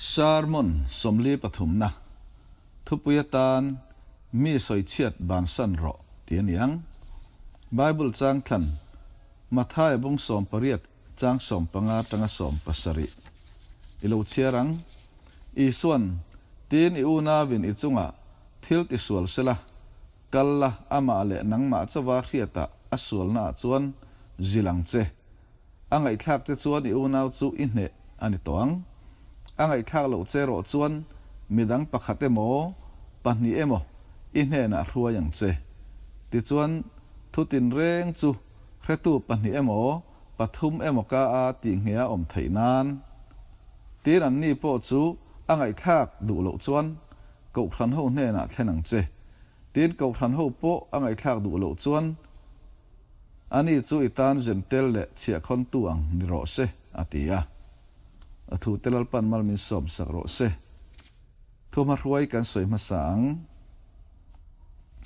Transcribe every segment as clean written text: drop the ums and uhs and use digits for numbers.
Sermon 43 na thupui atan Mi sawichhiat bansan rawh tih a ni ang. Bible chang thlan Mathaia bung 18 chang 15 atanga 17 i lo chhiar ang. Isuan, Tin i unauin i chungah thil tisual sela, kal la amah leh nangmah chauha hriatah a sualnaah chuan zil ang che. A ngaihthlak che chuan i unau chu i hneh a ni tawh ang. A ngaihthlak loh che erawh chuan midang pakhat emaw, pahnih emaw i hnenah hruai ang che. Tichuan, thu tinreng chu hretu pahnih emaw, pathum emaw ka a tih nghe a awm theih nan. Tin anni pawh chu a ngaihthlak duh loh chuan Kohhran ho hnenah thlen ang che. Tin Kohhran ho pawh a ngaihthlak duh loh chuan Ani chu i tan zentel leh chhiahkhawntu ang ni rawh se, a ti a. A thute Lalpan mal min sawm sak rawh se. Thuhma hruai kan sawi hmasa ang.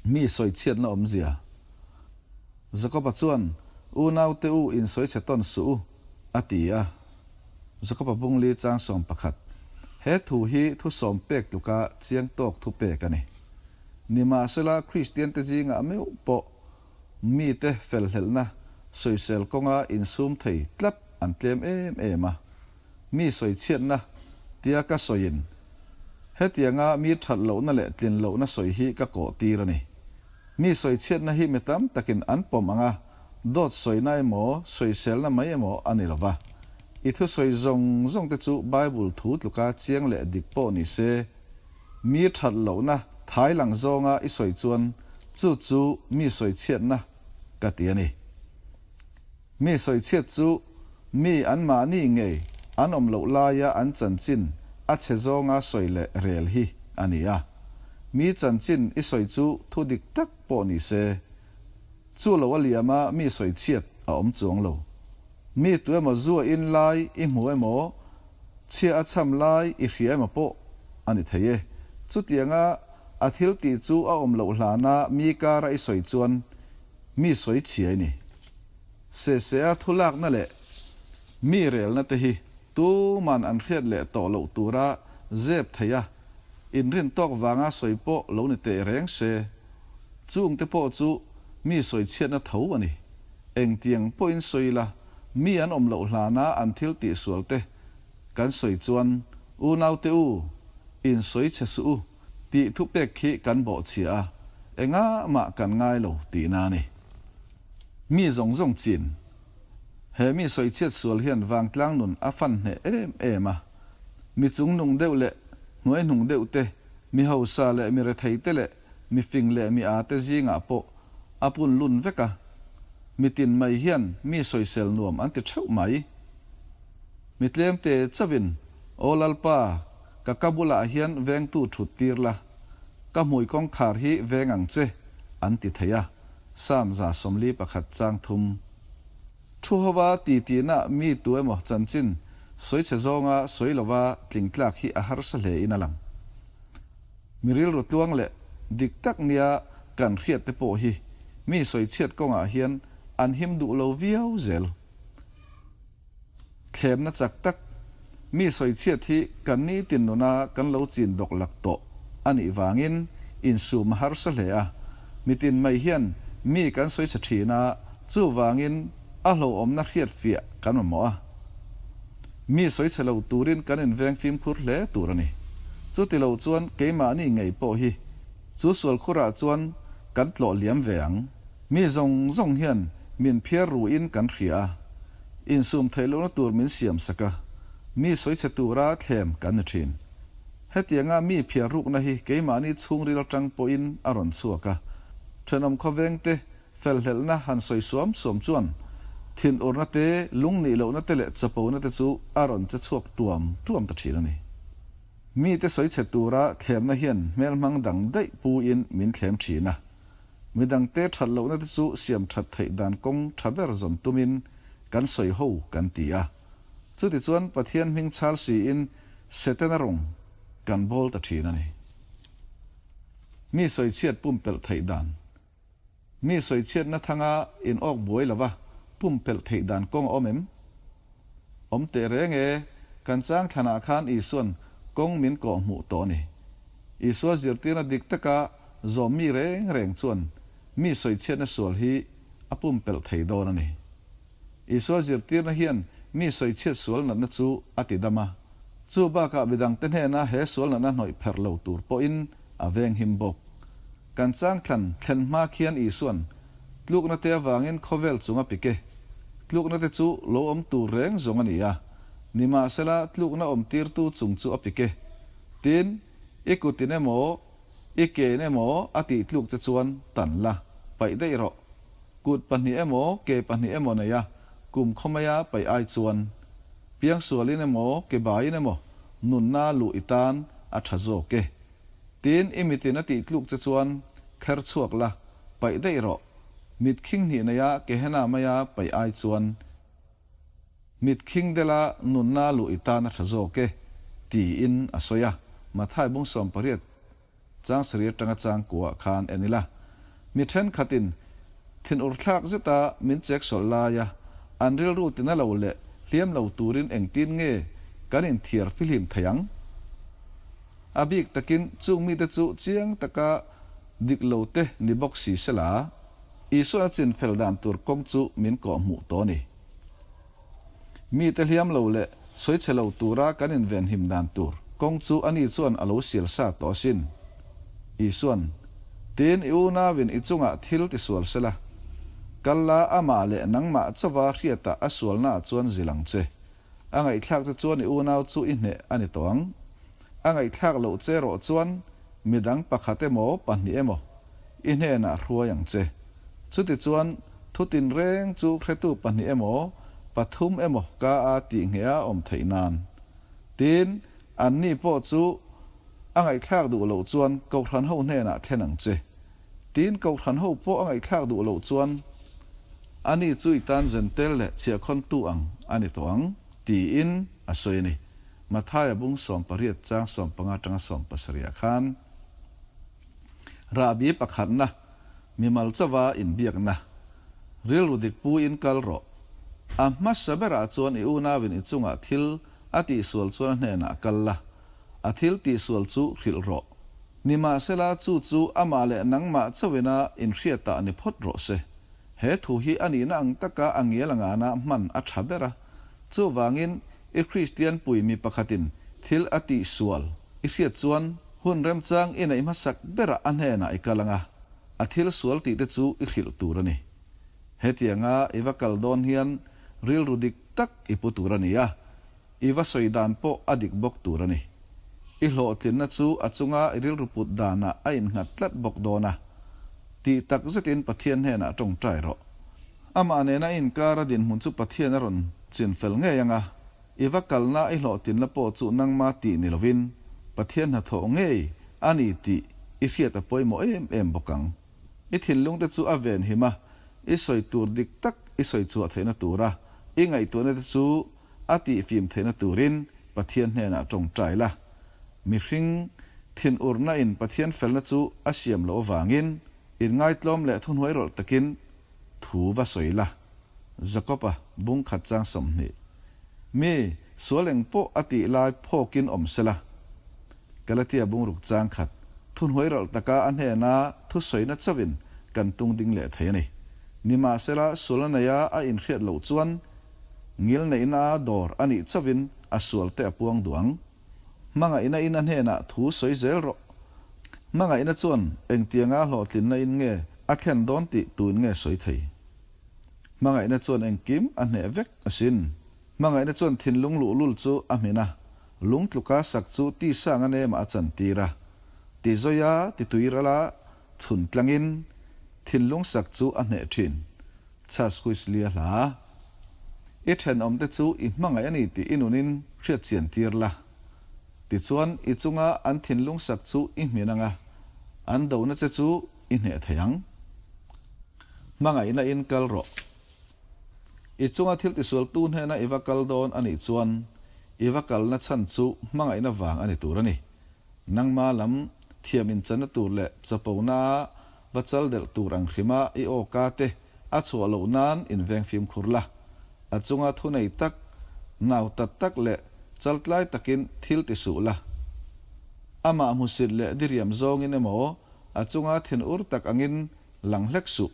Mi sawichhiatna awmzia. Jakoba chuan, Unaute u, insawichhe tawn suh u, a ti a. Jakoba bungli chang 11. He thu hi thu sawm pek tluka chiang tawk thu pek a ni. Nimahsela, Kristiante zingah meuh pawh mite felhlelhna sawisel kawnga insum thei tlat an tlem em em a. Mi sawichhiatna tia ka sawiin hetianga mi that lohna leh tlin lohna sawi hi ka kawh tir a ni. Mi sawichhiatna hi mi tam takin an pawm ang a, dawt sawina emaw, sawiselna mai emaw a ni lo va. I thusawi zawng zawng te chu Bible thu tluka chiang leh dik pawh ni se, Mi that lohna thai lang zawnga i sawi chuan chu chu mi sawichhiatna ka ti a ni. Mi sawichhiat chu mi anmahni ngei an awm loh laia an chanchin a chhe zawnga sawi leh rel hi a ni a. Mi chanchin i sawi chu thu dik tak pawh ni se, chu lo a liama mi sawichhiat a awm chuang lo. Mi tu emaw zua in lai i hmu emaw, Chhia a chham lai i hria emaw pawh a ni thei e. Chutianga a thil tih chu a awm loh hlana mi kara i sawi chuan mi sawi chhia i ni. Sesea thu lakna leh mi relna te hi tuman an hriat leh tawh loh tura zep thei a, inrin tawk vanga sawi pawh lo ni teh reng se. Chung te pawh chu mi sawi chhiatna tho a ni. Engtiang pawhin sawi la, mi an awm loh hlana an thil tihsual te kan sawi chuan, Unaute u, in sawi che suh u, tih thupek khi kan bawhchhia a, engah mah kan ngai lo tihna a ni. Mi zawng zawng chin, he mi sawichhiat sual hian vangtlang nun a fan hneh em em a. Mi chungnung deuh leh hnuaihnung deuh te, mi hausa leh mi rethei te leh mi fing leh mi â te zingah pawh a pun lun vek a, mitin mai hian mi sawisel nuam an ti theuh mai. Mi tlemte chauhin, Aw Lalpa, ka ka bulah hian vengtu thut tir la, ka hmui kawngkhar hi veng ang che, an ti thei a, Psalm 141 chang thum. Thu hova ti tihna mi tu emaw chanchin sawichhe zawnga sawi lova tling tlak hi a harsa hle in a lang. Mi rilru tluang leh dik tak nia kan hriat te pawh hi mi sawichhiat kawngah hian an him duh lo viau zel. Thlemna chak tak, mi sawichhiat hi kan nitin nuna kan lo chin dawk lak tawh a nih vangin insum a harsa hle a. Mitin mai hian mi kan sawichhe thin a, chuvangin a hlauhawmna hriat fiah kan mamawh a. Mi sawichhe lo turin kan inveng fimkhur hle tur a ni. Chuti lo chuan keimahni ngei pawh hi chu sualkhurah chuan kan tlawh liam ve ang. Mi zawng zawng hian min phiar ruin kan hria a, insum theih lohna tur min siam sak a, mi sawichhe tura thlem kan ni thin. Hetianga mi phiar rukna hi keimahni chhungril atang pawhin a rawn chhuak a, thenawm khawvengte Felhlelhna han sawi suam suam chuan thinurna te, lungnih lohna te leh chapona te chu a rawn che chhuak tuam tuam ta thin a ni. Mite sawi chhe tura thlemna hian hmelhmang dang daih puin min thlem thin a. Midangte that lohna te chu siam that theih dan kawng tha ber zawn tumin kan sawi ho kan ti a. Chutichuan Pathian hming chhal siin Setana rawng kan bawl ta thin a ni. Mi sawichhiat pumpelh theih dan. Mi sawichhiatna thanga in awk buai lova pumpelh theih dan kawng a awm em? Awm teh reng e, kan chang thlanah khan Isuan kawng min kawhhmuh tawh a ni. Isua zirtirna dik taka zawm mi reng reng chuan mi sawichhiatna sual hi a pumpelh thei dawn a ni. Isua zirtirna hian mi sawichhiat sual natna chu a ti dam a, chu bakah midangte hnena he sual natna hnawih pherh lo tur pawhin a venghim bawk. Kan changthlan thlen hma khian Isuan tlukna te avangin khawvel chung a pik e. Tlukna te chu lo awm tur reng zawng a ni a, nimahsela tlukna awm tirtu chung chu a pik e. Tin, i kutin emaw, i kein emaw a tih tluk che chuan tan la, paih daih rawh. Kut pahnih emaw, ke pahnih emaw nei a, kum khawmaia paih ai chuan, piangsualin emaw, ke baiin emaw nunna luh i tan a tha zawk e. Tin, i mitin a tih tluk che chuan kher chhuak la, paih daih rawh. Mit khing hnih neia Kehena maia paih ai chuan mit khing dela nunna luh i tan a tha zawk e, tiin a sawi a. Mathai bung 18 chang sarih atanga chang kuah khan en ila. Mi thenkhatin thinur thlak zeta min chek sawlh laia an rilru tina lo leh hliam lo turin engtin nge kan inthiar fihlim thei ang? A bik takin chung mite chu chiang taka dik lo te ni bawk si sela, Isuan a chin fel dan tur kawng chu min kawh hmuh tawh a ni. Mite hliam lo leh sawi chhe lo tura kan invenhim dan tur kawng chu ani chuan a lo sial sa tawh asin. Isuan, Tin, i unauin i chungah thil ti sual sela, kal la amah leh nangmah chauva hriatah a sualnaah chuan zil ang che. A ngaihthlak che chuan i unau chu i hneh a ni tawh ang. A ngaihthlak loh che erawh chuan midang pakhat emaw pahnih emaw i hnenah hruai ang che. Chutichuan thu tinreng chu hretu pahnih emaw pathum emaw ka a tih ngheh a awm theih nan. Tin, anni pawh chu a ngaihthlak duh loh chuan Kohhran ho hnenah thlen ang che. Tin, Kohhran ho pawh a ngaihthlak duh loh chuan ani chu i tan zentel leh chhiahkhawntu ang a ni tawh ang, tiin a sawi a ni. Mathaia bung 18 chang 15 atanga 17 ah khan rahbi pakhatna mimal chauva inbiakna rilru dik puiin kal rawh. A hmasa berah chuan i unauin i chungah thil a tihsual chuan a hnenah kal la, a thil tihsual chu hrilh rawh. Nimahsela, chu chu amah leh nangmah chauhina inhriatah ni phawt rawh se. He thu hi a nihna ang taka a ngial a ngana hman a tha ber a. Chuvangin, i Kristian pui mi pakhatin thil a tihsual i hriat chuan hun remchang i neih hmasak berah a hnenah i kal ang a, a thil sual tihte chu i hrilh tur a ni. Hetianga i va kal dawn hian rilru dik tak i pu tur a ni a. I va sawi dan pawh a dik bawk tur a ni. I hlawhtlinna chu a chunga i rilru put danah a innghat tlat bawk dawn a. Tih tak zetin Pathian hnenah tawngtai rawh. Amah nena i inkara dinhmun chu Pathian a rawn chin fel ngei ang a, i va kalna i hlawhtlinna pawh chu nangma tih ni lovin Pathian hnathawh ngei a ni tih i hriat a pawimawh em em bawk ang. I thinlungte chu a venhim a, i sawi tur dik tak i sawi chhuah theihna tura i ngaihtuahna te chu a tihfim theihna turin Pathian hnenah tawngtai la. Mihring thinurna in Pathian felna chu a siam loh avangin inngaitlawm leh thuhnuai rawlh takin thu va sawi la. Jakob-a bung khat chang 20. Mi, sual eng pawh a tih lai phawkin awm sela. Galatia bung ruk chang khat, thuhnuai rawlh taka a hnena thusawina chauhin kan tung ding leh thei a ni. Nimahsela sualna neia a inhriat loh chuan Ngilneihna dawr a nih chauhin a sualte a puang duh ang. Hmangaihna in a hnenah thu sawi zel rawh. Hmangaihna chuan engtianga hlawhtlinna in nge a thlen dawn tih tuin nge sawi thei? Hmangaihna chuan engkim a hneh vek asin. Hmangaihna chuan thinlung luhlul chu a hmin a, lung tluka sak chu tisanga nemah a chantir a, tizawia tituirala chhun tlangin thinlung sak chu a hneh thin. Chas Huislia hla. I thenawmte chu i hmangaih a ni tih i nunin hriat chian tir la. Tichuan i chunga an thinlung sak chu i hmin ang a, an dona che chu i hneh thei ang. Hmangaihna in kal rawh. I chunga thil tisualtu hnena i va kal dawn a nih chuan i va kalna chhan chu hmangaihna vang a ni tur a ni. Nangma lam thiam inchanna tur leh chapona va chal delh tur ang hrima i aw ka te a chhuah loh nan inveng fimkhur la. A chunga thunei tak, nau tat tak leh chaltlai takin thil ti suh la. Amah hmusit leh diriam zawngin emaw a chunga thinur tak angin lang hlek suh.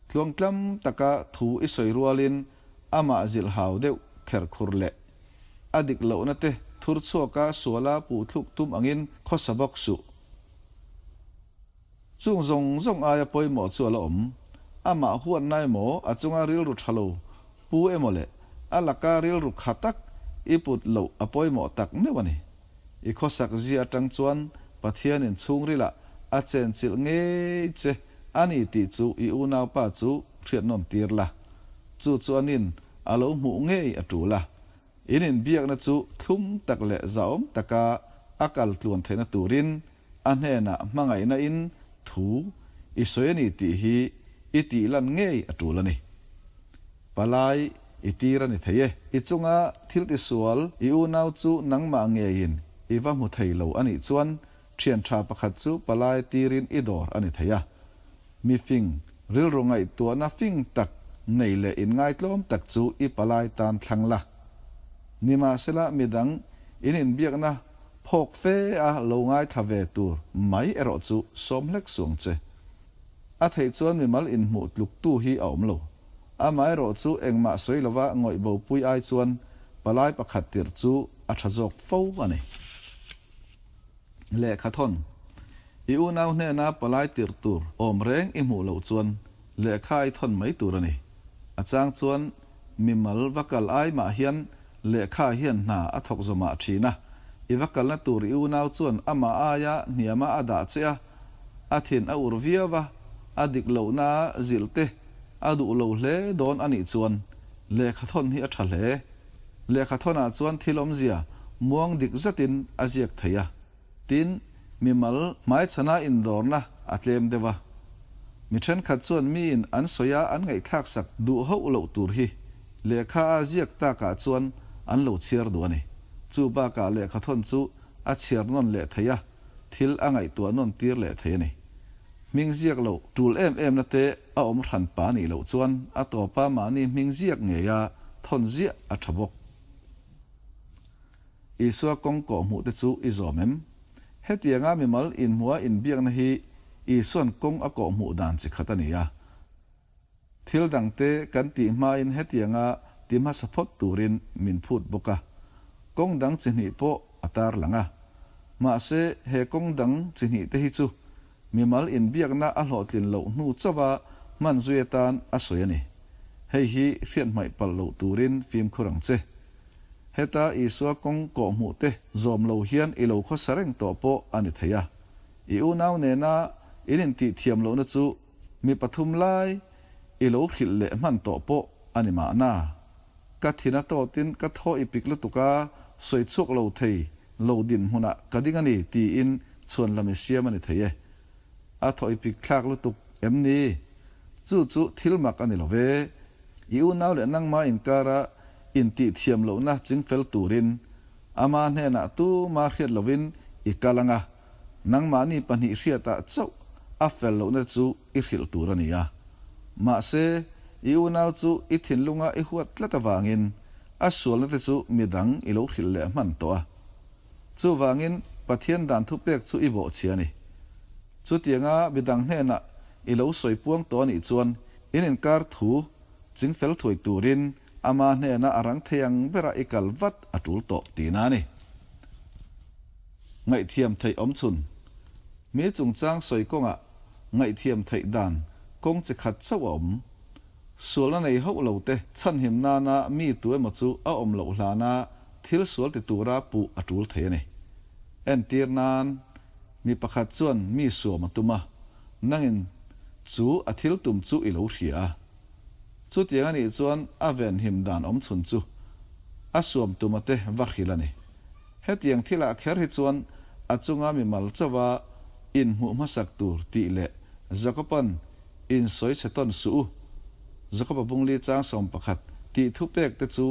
Tluangtlam taka thu i sawi rualin amah zilh hau deuh kher khur leh a dik lohna te thur chhuaka suala puhthluk tum angin khawsa bawk suh. Chung zawng zawng aia pawimawh chu a la awm. Amah huatna emaw, a chunga rilru tha lo pu emaw leh a laka rilru kha tak i put loh a pawimawh tak meuh a ni. I khawsak zia atang chuan Pathianin chhungrilah a chenchilh ngei che a ni tih chu i unaupa chu hriatnawn tir la. Chu chu anin a lo hmuh ngei a tul a. In inbiakna chu thlum tak leh zahawm taka a kal tluan theihna turin a hnenah hmangaihna in thu i sawi a ni tih hi i tih lan ngei a tul a ni. Palai i tir a ni thei e. I chunga thil tisual i unau chu nangmah ngeiin i va hmu thei lo a nih chuan thian tha pakhat chu palai tirin i dawr a ni thei a. Mi fing, rilru ngaihtuahna fing tak nei leh inngaitlawm tak chu i palai tan thlang la. Nimahsela midang in inbiakna Phawk fe a lo ngaithla ve tur mai erawh chu sawm hlek suang che. A theih chuan mimal inhmuh tluk tu hi a awm lo. Amaherawh chu engmah sawi lova ngawih bopui ai chuan palai pakhat tirh chu a tha zawk fo a ni. Lehkha thawn. I unau hnena palai tirh tur awm reng i hmuh loh chuan lehkha i thawn mai tur a ni. A chang chuan mimal va kal ai mah hian lehkha hian hna a thawk zawmah thin a, i va kalna tur i unau chuan amah aia hniama a dah che a, a thin a ur viau a, a dik lohna zilh te a duh lo hle dawn a nih chuan lehkha thawn hi a tha hle. Lehkha thawnah chuan thil awmzia muang dik zetin a ziak thei a. Tin, mimal hmaichhana indawrna a tlem deuh a. Mi thenkhat chuan miin an sawi a an ngaihthlaksak duh hauh loh tur hi lehkha a ziak takah chuan an lo chhiar duh a ni. Chu bakah lehkha thawn chu a chhiar nawn leh thei a, thil a ngaihtuah nawn tir leh thei a ni. Hming ziak loh tul em emna te a awm hran pa nih loh chuan a tawpa mahni hming ziak ngeia thawn ziah a tha bawk. Isua kawng kawhhmuh te chu i zawm em? Hetianga mimal inhmuha inbiakna hi Isua'n kawng a kawhhmuh dan chi khat a ni a. Thil dangte kan tih hmain hetianga ti hmasa phawt turin min phut bawk a. Kawng dang chi hnih pawh a tarlang a. Mahse, he kawng dang chi hnih te hi chu mimal inbiakna a hlawhtlin loh hnu chauha hman zui atan a sawi a ni. Hei hi hriat hmaih palh loh turin fimkhur ang che. Heta Isua kawng kawhhmuh te zawm lo hian i lo khawsa reng tawh pawh a ni thei a. I unau nena in intih thiam lohna chu mi pathum lai i lo hrilh leh hman tawh pawh a ni mahna. Ka thin a tawtin ka thaw i pik lutuk a, sawi chhuak lo thei lo dinhmunah ka ding a ni tiin chhuan lam i siam a ni thei e. A thaw i pik thlak lutuk em ni? Chu chu thil mak a ni lo ve. I unau leh nangma inkara intih thiam lohna chingfel turin ama hnenah tuma hriat lovin i kal ang a, nangmahni pahnih hriatah chauh a fel lohna chu i hrilh tur a ni a. Mahse, i unau chu i thinlunga i huat tlat avangin a sualna te chu midang i lo hrilh leh hman tawh a. Chuvangin Pathian dan thupek chu i bawhchhia a ni. Chutianga midang hnenah i lo sawi puang tawh a nih chuan in inkar thu chingfel thuai turin ama hnena a rang thei ang bera i kal vat a tul tawh tihna a ni. Ngaihthiam theih awm chhun. Mi chungchang sawi kawngah ngaihthiam theih dan kawng chi khat chauh a awm. Sualna nei hauh lo te chhanhim nana mi tu emaw chu a awm loh hlana thil sual ti tura puh a tul thei a ni. Entir nan, mi pakhat chuan mi suam a tum a, nangin chu a thil tum chu i lo hria a. Chutiang a nih chuan a venhim dan awm chhun chu a suam tuma te va hrilh a ni. Hetiang thilah kher hi chuan a chunga mimal chauha inhmuh hmasak tur tih leh Jakoban insawi chhe tawn suh u, Jakoba bungli chang 11 tih thupek te chu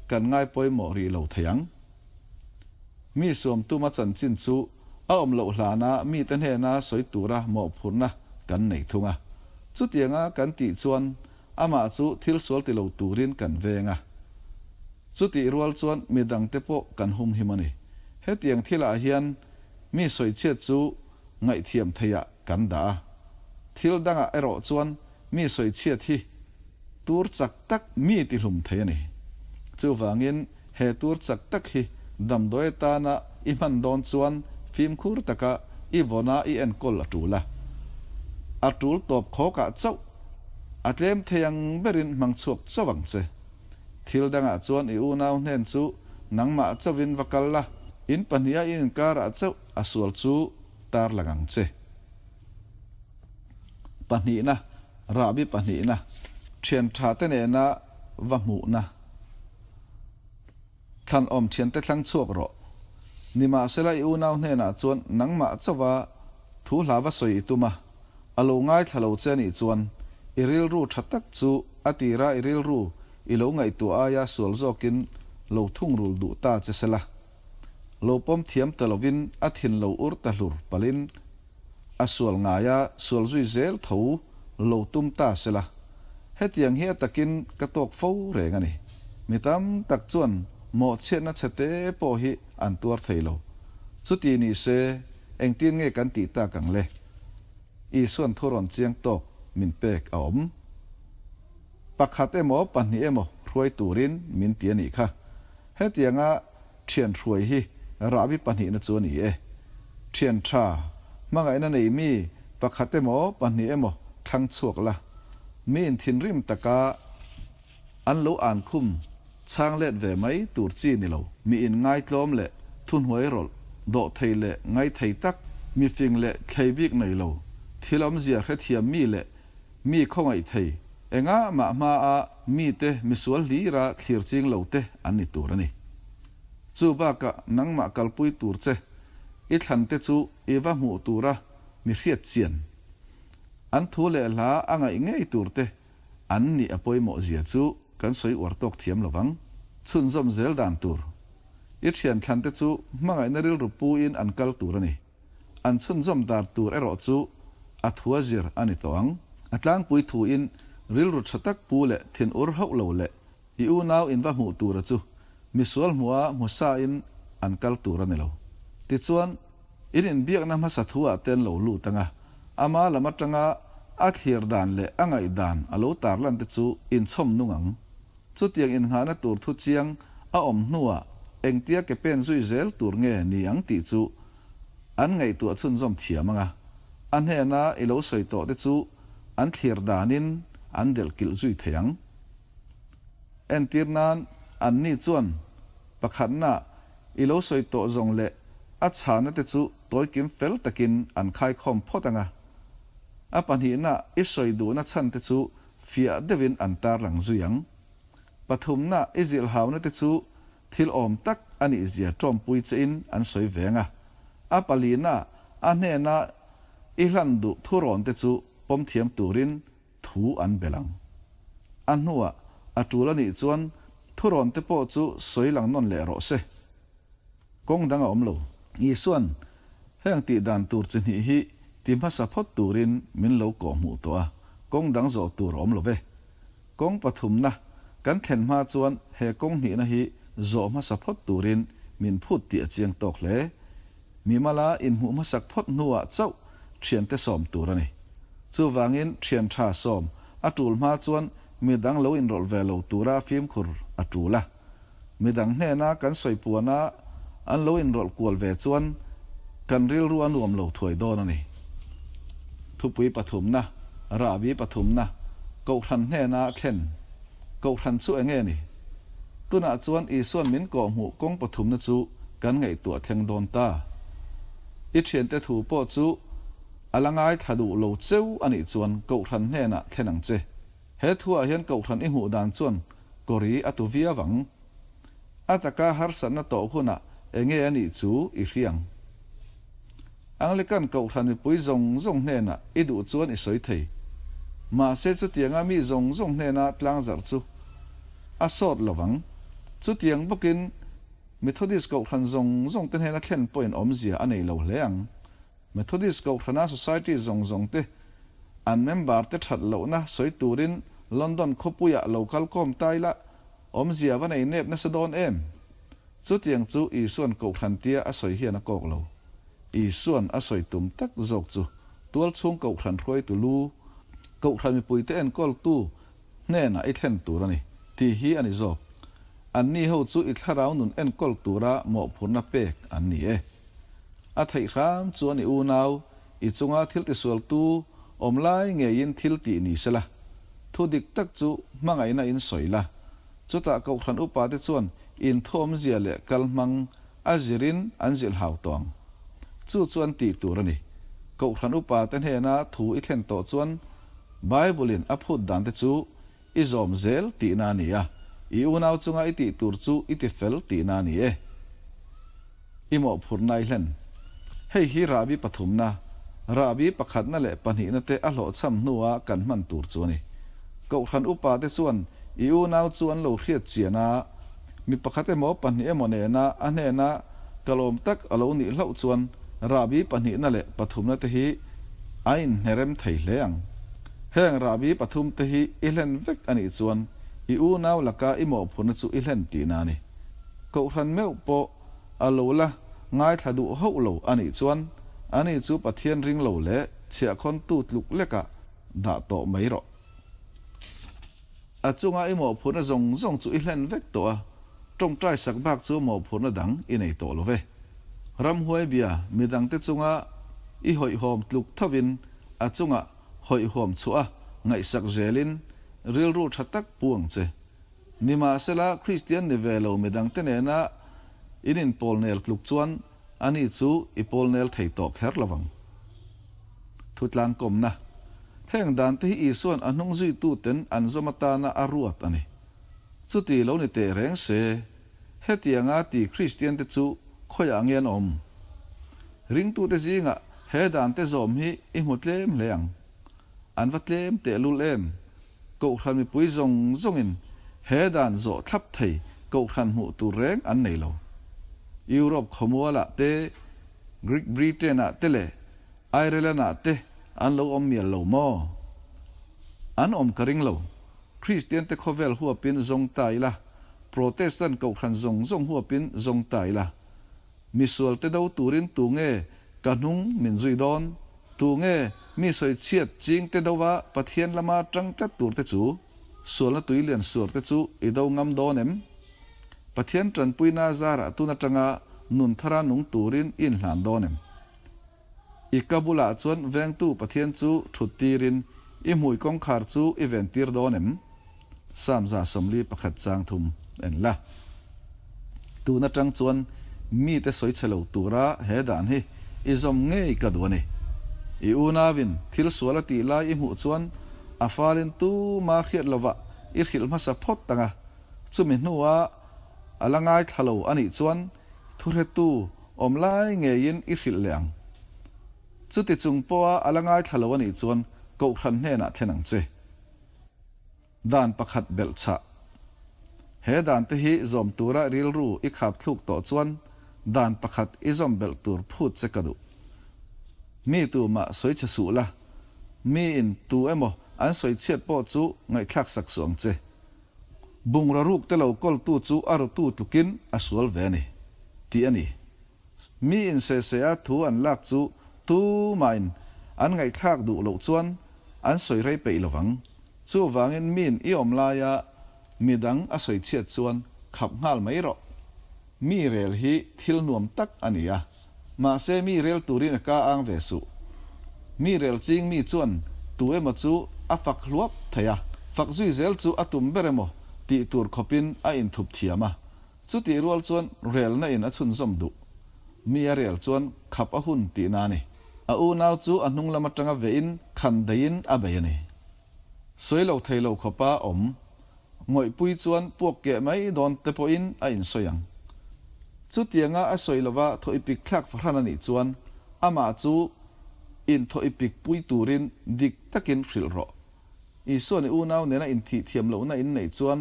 kan ngai pawimawh rih lo thei ang. Mi suam tuma chanchin chu a awm loh hlana mite hnena sawi tura mawhphurhna kan nei thung a. Chutianga kan tih chuan amah chu thil sual ti lo turin kan veng a. Chutih rual chuan midangte pawh kan humhim a ni. Hetiang thilah hian. Mi sawichhiat chu ngaihthiam theihah kan dah a. Thil dangah erawh chuan mi sawichhiat hi tur chak tak mi tihlum thei a ni. Chuvangin he tur chak tak hi damdawi atana i hman dawn chuan fimkhur taka i vawna i enkawl a tul a. A tul tawp khawkah chauh a tlem thei ang berin hmang chhuak chauh ang che. Thil dangah chuan i unau hnen chu nangmah chauhin va kal la, in pahniha i inkarah chauh a sual chu tarlang ang che. Pahnihna, rahbi pahnihna, thian tha te nena va hmuhna. Thlanawm thiante thlang chhuak rawh. Nimahsela i unau hnenah chuan nangmah chauha thu hla va sawi i tum a, a lo ngaithla lo che anih chuan i rilru tha tak chu a tira i rilru i lo ngaihtuah aia sual zawkin lo thungrul duh ta che sela. Lo pawm thiam ta lovin a thin lo ur ta hlur palhin a sual ngaia sual zui zel tho lo tum ta sela, hetiang hi a takin ka tawk fo reng a ni. Mi tam tak chuan mawhchhiatna chhete pawh hi an tuar thei lo. Chuti ni se, engtin nge kan tih tak ang le? Isuan thurawn chiang tawk min pek a awm. Pakhat emaw pahnih emaw hruai turin min ti a nih kha. Hetianga Thian hruai hi rahbi pahnihna chu a ni e. Thian tha, hmangaihna nei mi pakhat emaw pahnih emaw thlang chhuak la, miin thinrim taka an lo an khum chhang let ve mai tur chi ni lo. Miin ngaitlawm leh thuhnuai rawlh, dawhthei leh ngaithei tak, mifing leh thlei bik nei lo, thil awmzia hrethiam mi leh mi khawngaih thei, engah mah hmaa mite misual hlira thlir ching lo te an ni tur a ni. Chu bakah nangmah kalpui tur che i thlan te chu i va hmuh tura mi hriat chian. An thu leh hla a ngaih ngei tur te an nih a pawimawh zia chu kan sawi uar tawk thiam lo vang. Chhunzawm zel dan tur. I thian thlan te chu hmangaihna rilru pu in an kal tur a ni. An chhunzawm dar tur erawh chu a thua zir a ni tawh ang. A tlangpui thuin rilru tha tak pu leh thin ur hauh lo leh i unau in va hmuh tura chu misual hmuha hmusain an kal tur a ni lo. Tichuan, in inbiakna hmasa thuah te an lo lut ang a, ama lam atanga a thlir dan leh a ngaihdan a lo tarlan te chu inchhawm nung ang. Chutiang innghahna tur thu chiang a awm hnuah engtia ke pen zui zel tur nge ni ang tih chu an ngaihtuah chhunzawm thiam ang a, a hnena i lo sawi tawh te chu an thlir danin an delh kilh zui thei ang. Entir nan, anni chuan pakhatna i lo sawi tawh zawng leh a chhana te chu tawikim fel takin an khaikhawm phawt ang a, a pahnihna i sawi duhna chhan te chu fiah deuhin an tarlang zui ang. Pathumna i zilhhauna te chu thil awm tak a nih zia tawmpui chein an sawi veng a. A palina a hnena i hlan duh thurawn te chu pawm thiam turin thu an belh ang. A hnuah a tul a nih chuan thurawn te pawh chu sawi lang nawn leh rawh se. Kawng dang a awm lo. Isuan, Heng tih dan tur chi hnih hi ti hmasa phawt turin min lo kawh hmuh tawh a, kawng dang zawh tur a awm lo ve. Kawng pathumna kan thlen hma chuan he kawng hnihna hi zawh hmasa phawt turin min phut tih a chiang tawk hle. Mimala inhmuh hmasak phawt hnuah chauh thiante sawm tur a ni. Chuvangin thian tha sawm a tul hma chuan midang lo inrawlh ve lo tura fimkhur a tul a. Midang hnena kan sawi puana an lo inrawlh kual ve chuan kan rilru a nuam lo thuai dawn a ni. Thupui pathumna, Rahbi pathumna, Kohhran hnena thlen. Kohhran chu enge ni? Tunah chuan Isuan min kawhhmuh kawng pathumna chu kan ngaihtuah thleng dawn ta. I thiante thu pawh chu a la ngaithla duh lo cheu a nih chuan Kohhran hnenah thlen ang che. He thuah hian Kohhran i hmuh dan chuan kawri a tu viau ang. A taka harsatna tawh hunah enge a nih chu i hria ang. Anglican Kohhran mipui zawng zawng hnenah i duh chuan i sawi thei. Mahse chutianga mi zawng zawng hnena tlangzarh chu a sawt lo vang. Chutiang bawkin Methodist Kohhran zawng zawng te hnena thlen pawhin awmzia a nei lo hle ang. Methodist Kohhrana Society zawng zawng te an member te that lohna sawi turin London khawpuiah lo kal kawm ta ila, awmzia va nei nep nasa dawn em? Chutiang chu Isuan Kohhran tia a sawi hian a kawk lo. Isua'n a sawi tum tak zawk chu tualchhung kohhran hruaitu lu, kohhran mipuite enkawltu hnenah i thlen tur a ni, tih hi a ni zawk. Anni ho chu i thlarau nun enkawl tura mawhphurhna pek an ni e. A theih hram chuan i unau, i chunga thil tisualtu awm lai ngeiin thil tih ni sela, thu dik tak chu hmangaihna in sawi la. Chutah kohhran upate chuan inthawmzia leh kalhmang a zirin an zilhhau tawh ang. Chu chu an tih tur a ni. Kohhran upate hnena thu i thlen tawh chuan Bible-in a phut dante chu i zawm zel tihna a ni a, i unau chunga i tih tur chu i ti fel tihna a ni e. I mawhphurhna i hlen. Hei hi rahbi pathumna, rahbi pakhatna leh pahnihna te a hlawhchham hnua kan hman tur chu a ni. Kohhran upate chuan i unau chu an lo hriat chian a, mi pakhat emaw pahnih emaw nena a hnena kalawm tak a lo nih hlauh chuan rahbi pahnihna leh pathumna te hi a inhnerem thei hle ang. Heng rahbi pathum te hi i hlen vek a nih chuan i unau laka i mawhphurhna chu i hlen tihna a ni. Kohhran meuh pawh a lo la ngaithla duh hauh lo a nih chuan ani chu Pathian ring lo leh chhiahkhawntu tluk lekah dah tawh mai rawh. A chunga i mawhphurhna zawng zawng chu i hlen vek tawh a, tawngtai sak bak chu mawhphurhna dang i nei tawh lo ve. Ramhuai bia midangte chunga i hawihhawm tluk thovin a chunga hawihhawm chhuah a ngaihsak zelin rilru tha tak pu ang che. Nimahsela, Kristian ni ve lo midangte nena in inpawlnel tluk chuan ani chu i pawlnel thei tawh kher lo vang. Thutlangkawmna, Heng dante hi Isua'n a hnung zuituten an zawm atana a ruat a ni. Chuti lo ni teh reng se, hetianga ti Kristiante chu khawiah nge an awm? Ringtute zingah he dante zawm hi i hmu tlem hle ang. An va tlem tehlul em? Kohhran mipui zawng zawngin he dan zawh thlap thei kohhran hmuh tur reng an nei lo. Europe khawmualah te, Great Britain-ah te leh Ireland-ah te an lo awm mial lo maw? An awm ka ring lo. Kristiante khawvel huapin zawng ta ila, Protestant kohhran zawng zawng huapin zawng ta ila. Misualte do turin tu nge ka hnung min zui dawn? Tu nge mi sawichhiat chingte dova Pathian lama tang tlat turte chu? Sualna tui lian suarte chu i do ngam dawn em? Pathian tanpuina zarah tun atanga nun thara nung turin i inhlan dawn em? I ka bulah chuan vengtu Pathian chu thut tirin i hmui kawngkhar chu i ven tir dawn em? Psalm 141 chang thum en la. Tun atang chuan mite sawi chhe lo tura he dan hi i zawm ngei ka duh a ni. I unauin thil sual a tih lai i hmuh chuan a falin tuma hriat lovah i hrilh hmasa phawt ang a, chumi hnua a la ngaithla lo a nih chuan thuhretu awm lai ngeiin i hrilh leh ang. Chuti chung pawha a la ngaithla lo a nih chuan kohhran hnenah thlen ang che. Dan pakhat belh chah. He dan te hi zawm tura rilru i khap thluk tawh chuan dan pakhat i zawm belh tur phut che ka duh. Mi tumah sawi chhe suh la, miin tu emaw an sawi chhiat pawh chu ngaihthlak sak suh ang che. Bungraw ruk te lo kawltu chu a rutu tlukin a sual ve a ni, tih a ni. Mi insehseh a thu an lak chu tumahin an ngaihthlak duh loh chuan an sawi rei peih lo vang. Chuvangin miin i awm laia midang a sawi chhiat chuan khap nghal mai rawh. Mi rel hi thil nuam tak a ni a, mahse mi rel turin a ka ang ve suh. Mi rel ching mi chuan tu emaw chu a fak hluap thei a, fak zui zel chu a tum ber emaw tih tur khawpin a inthup thiam a, Chutih rual chuan relna in a chhunzawm duh. Mi a rel chuan khap a hun tihna a ni. A unau chu a hnung lam atanga vehin khan deihin a bei a ni. Sawi lo thei lo khawpa awm ngawihpui chuan puak keh mai dawn te pawhin a insawi ang. Chutianga a sawi lova thawipik thlak fahran a nih chuan amah chu inthawipik pui turin dik takin hrilh rawh. Isua'n i unau nena inthih thiam lohna in neih chuan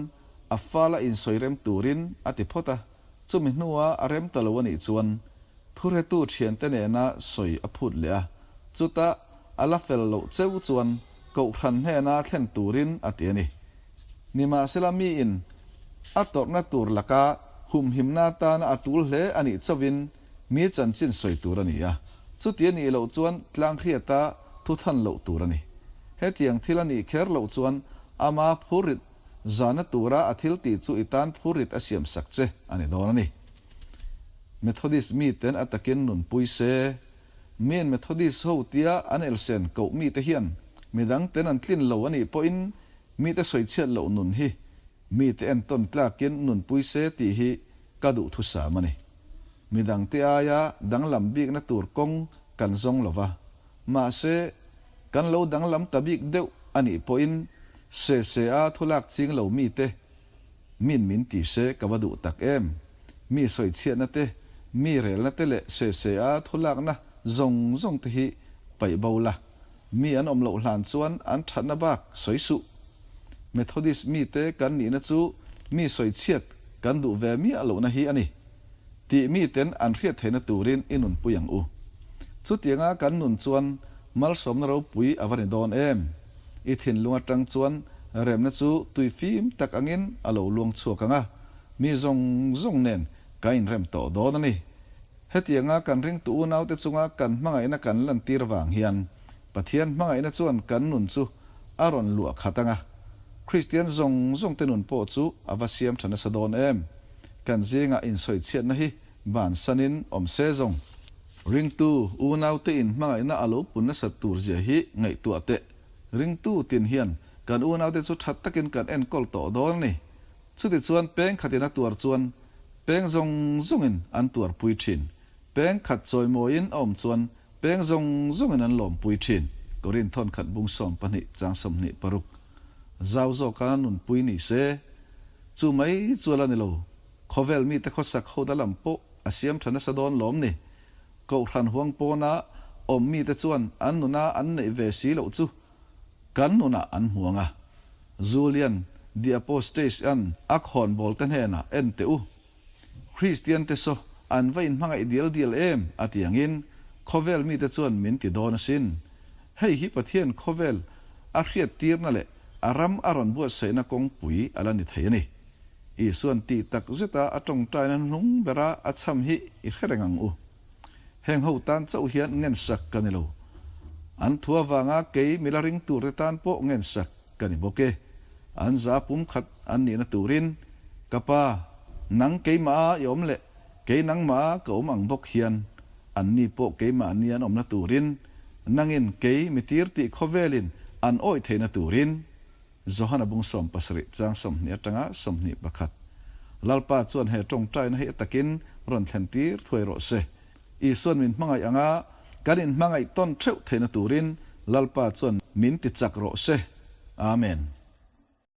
a fala insawi rem turin a ti phawt a, chumi hnua a rem ta lo a nih chuan thuhretu thiante nena sawi a phut leh a, chutah a la fel loh cheu chuan kohhran hnena thlen turin a ti a ni. Nimahsela miin a tawrhna tur laka humhimna atana a tul hle a nih chauhin mi chanchin sawi tur a ni a. Chuti a nih loh chuan tlanghriata thu than loh tur a ni. Hetiang thil a nih kher loh chuan ama phurrit zahna tura a thil tih chu i tan phurrit a siam sak che a ni dawn a ni. Methodist miten a takin nunpui se. Miin Methodist ho tia an elsen koh mite hian midang ten an tlin lo a nih pawhin mite sawichhiat loh nun hi mite entawn tlakin nunpui se tih hi ka duhthusam a ni. Midangte aia danglam bikna tur kawng kan zawng lo va, mahse kan lo danglam ta bik deuh a nih pawhin se se a thulak ching lo mite Min min ti se ka va duh tak em? Mi sawichhiatna te, mi relna te leh se se a thulakna zawng zawng te hi paih bo la. Mi an awm loh hlan chuan an thatna bak sawi suh. Methodist mite kan nihna chu mi sawichhiat kan duh ve miah lohna hi a ni tih miten an hriat theihna turin i nunpui ang u. Chutianga kan nun chuan malsawmna ropui a va ni dawn em? I thinlung atang chuan remna chu tui fim tak angin a lo luang chhuak ang a, mi zawng zawng nen kan inrem tawh dawn a ni. Hetianga kan ringtu unaute chunga kan hmangaihna kan lantir vang hian Pathian hmangaihna chuan kan nun chu a rawn luah khat ang a, Kristian zawng zawngte nun pawh chu a va siam tha nasa dawn em? Kan zingah insawichhiatna hi bansanin awm se zawng. Ringtu unaute in hmangaihna a lo pun nasat tur zia hi ngaihtuah teh. Ringtu tin hian kan unaute chu tha takin kan enkawl tawh dawn a ni. Chutichuan peng khatin a tuar chuan peng zawng zawngin an tuarpui thin. Peng khat chawimawiin a awm chuan peng zawng zawngin an lawmpui thin. Korin thawnkhat bung 12 chang 26. Zau zawka nunpui ni se. Chu mai chu a la ni lo. Khawvel mite khawsak ho da lam pawh a siam tha nasa dawn lawm ni. Kohhran huang pawna awm mite chuan an nuna an neih ve si loh chu kan nunah an hmu ang a. Julian the Apostate-a'n a khawnbawl te hnenah en teh u. Kristian te saw an va inhmangaih dial dial em a ti angin khawvel mite chuan min ti dawn asin. Hei hi Pathian khawvel a hriattirna leh a ram a rawn buatsaihna kawngpui a la ni thei a ni. Isuan tih tak zeta a tawngtaina hnuhnung bera a chham hi i hre reng ang u. Heng ho tan chauh hian ngensak ka ni lo. An thu avanga kei mila ring turte tan pawh ngensak ka ni bawk e. An za pum khat an nihna turin, Ka pa, nang keimah a i awm leh kei nangmah a ka awm ang bawk hian, anni pawh keimahni an awmna turin, nangin kei mi tir tih khawvelin an awih theihna turin, Johana bung 70 chang 20 atanga 21. Lalpa chuan he tawngtaina hi a takin rawn thlen tir thuai rawh se. Isuan min hmangaih anga kan inhmangaih tawn theuh theihna turin Lalpa chuan min ti chak rawh se. Amen.